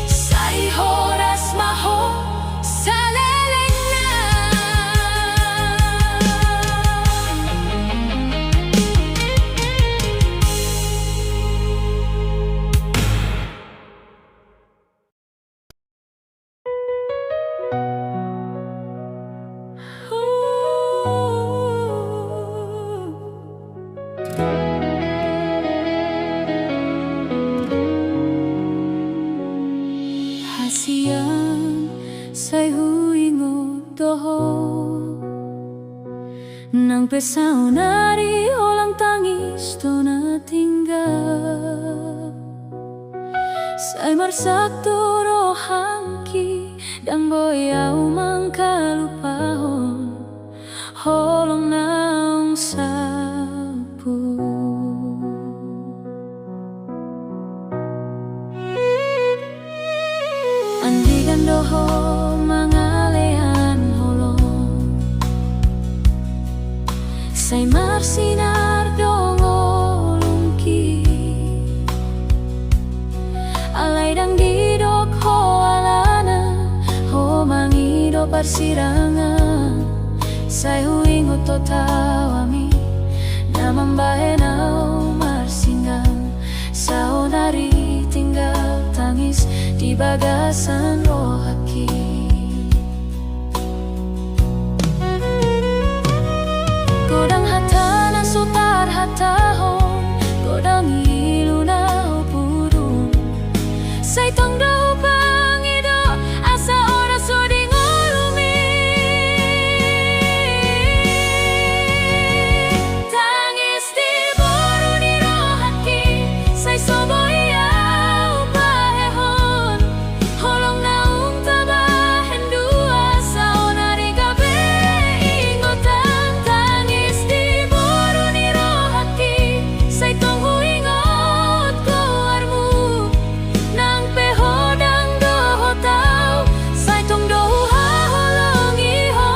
Sai horas ma ho salelengna. Hasian, sai huingot do ho. Nang pe saonari holan tangis do na tinggal. Sai marsak do rohangki, ndang boi ahu mangkalupahon holong naung salpu. Andigan do ho mangalean holong, sai marsinar do ngolungki. Alai ndang didok ho alana, ho mangido parsirangan. Sai huingot do taomi na mambahen ahu marsinggang. Saonari tinggal tangis di bagasan rohangki. Godang hata na so tarhatahon, godang ilu na hupurun. Sai tong do hupangido asa horas ho di ngolumi. Tangis di boru ni rohangki, sai so boi ahu pahehon holong naung tabahen dua, saonari gabe ingotan. Tangis di boru ni rohangki, sai tong huingot goarmu. Nang pe ho ndang dohot ahu, sai tong do huhaholongi ho.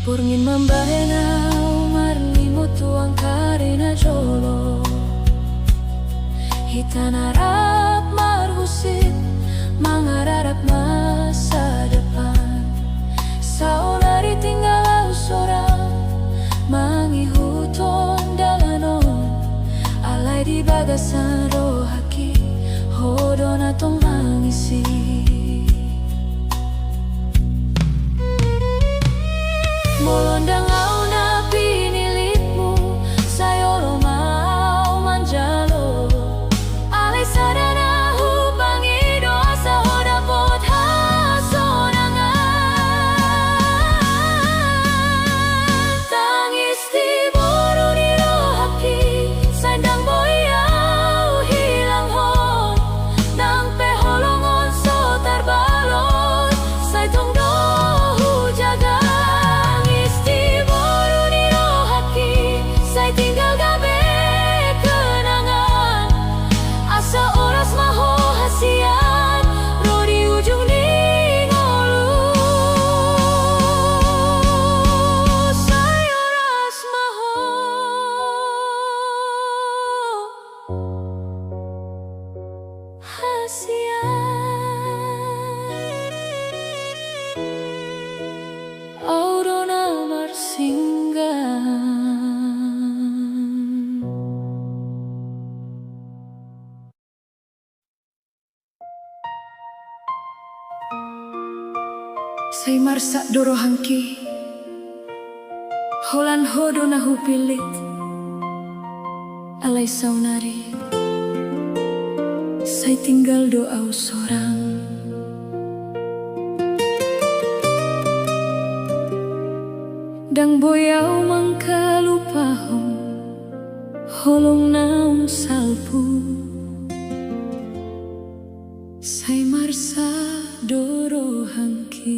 Borngin mambahen ahu marlimo tu angka ari na jolo. Hita na rap marhusit mangararap masa depan. Saonari tinggal ahu sorang mangihuthon dalan on. Alai di bagasan roha ki, ho do na tong mangisi. Molo ndang ahu na pinilitmu, sai olo ma ahu manjalo. Alai sada na hupangido asa ho dapot hasonangan. Tangis di boru ni rohangki, sai ndang boi ahu hilanghon. Nang pe holong on so tarbalos, sai tong do hujaga. Tangis di boru ni rohangki, sai tinggal gabe kenangan. Asa horas ma ho hasian ro di ujung ni ngolu. Sai horas ma ho hasian, ahu do na marsinggang. Sai marsak do rohangki, holan ho do na hupillit. Alai saonari, sai tinggal do ahu sorang. Ndang boi ahu mangkalupahon holong naung salpu. Sai marsak do rohangki.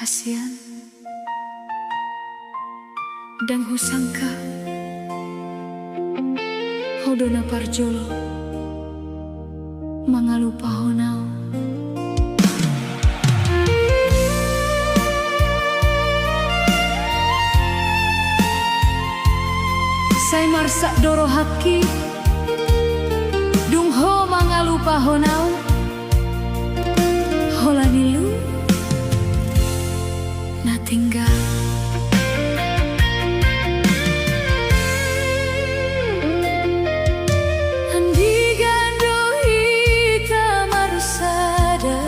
Sian, ndang husangka, ho do na parjolo mangalupahon au. Sai marsak do rohangki, dung ho mangalupahon au, holan i lu na tinggal. Andigan do hita marsada,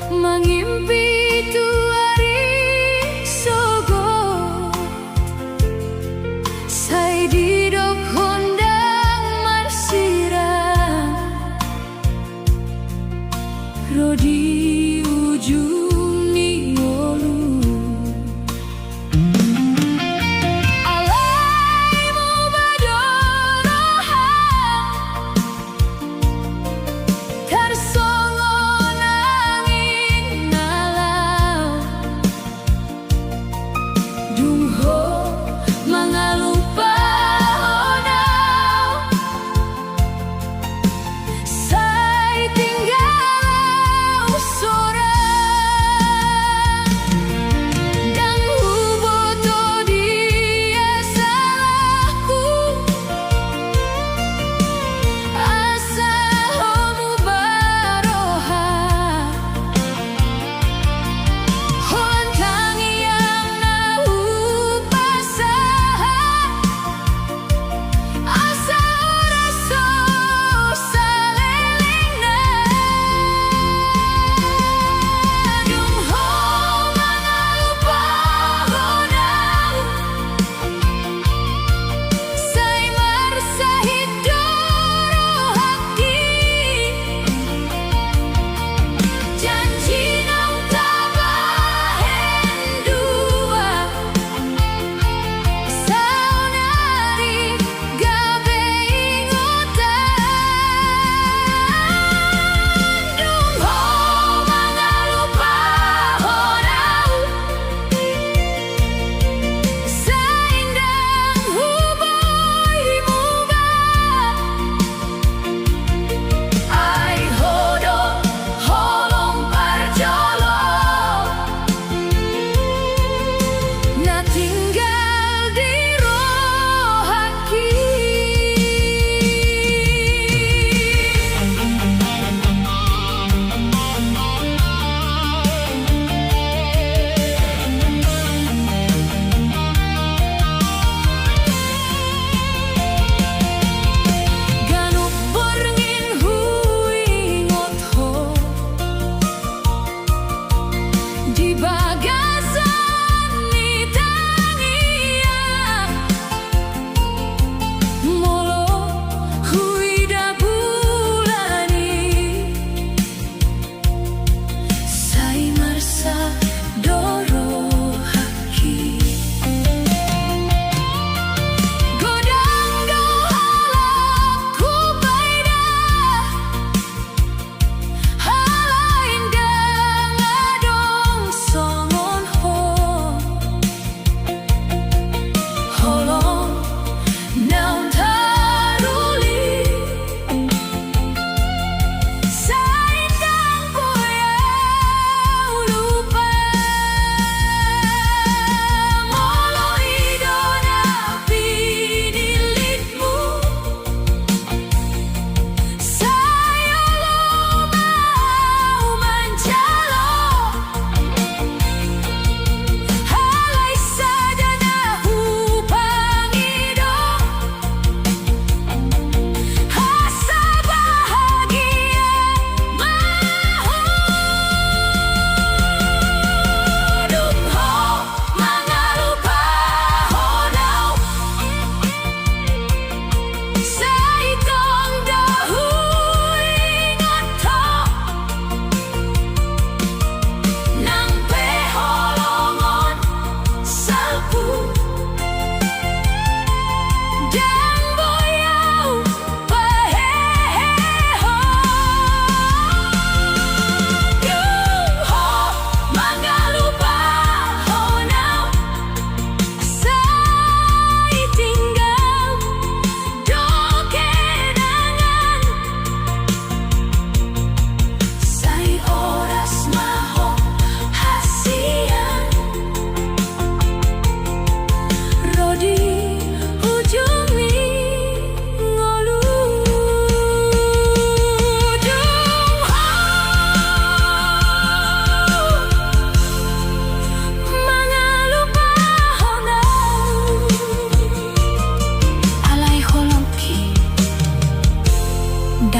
mangimpi tu ari sogot, sai didokhon ndang marsirang.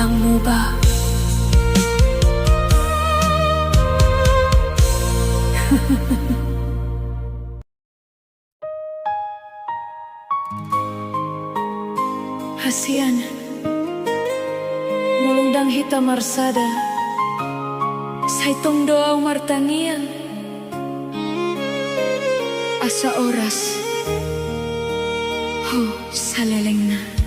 Muba. Hasian, molo ndang hita marsada, sai tong do ahu martangiang asa horas ho salelengna.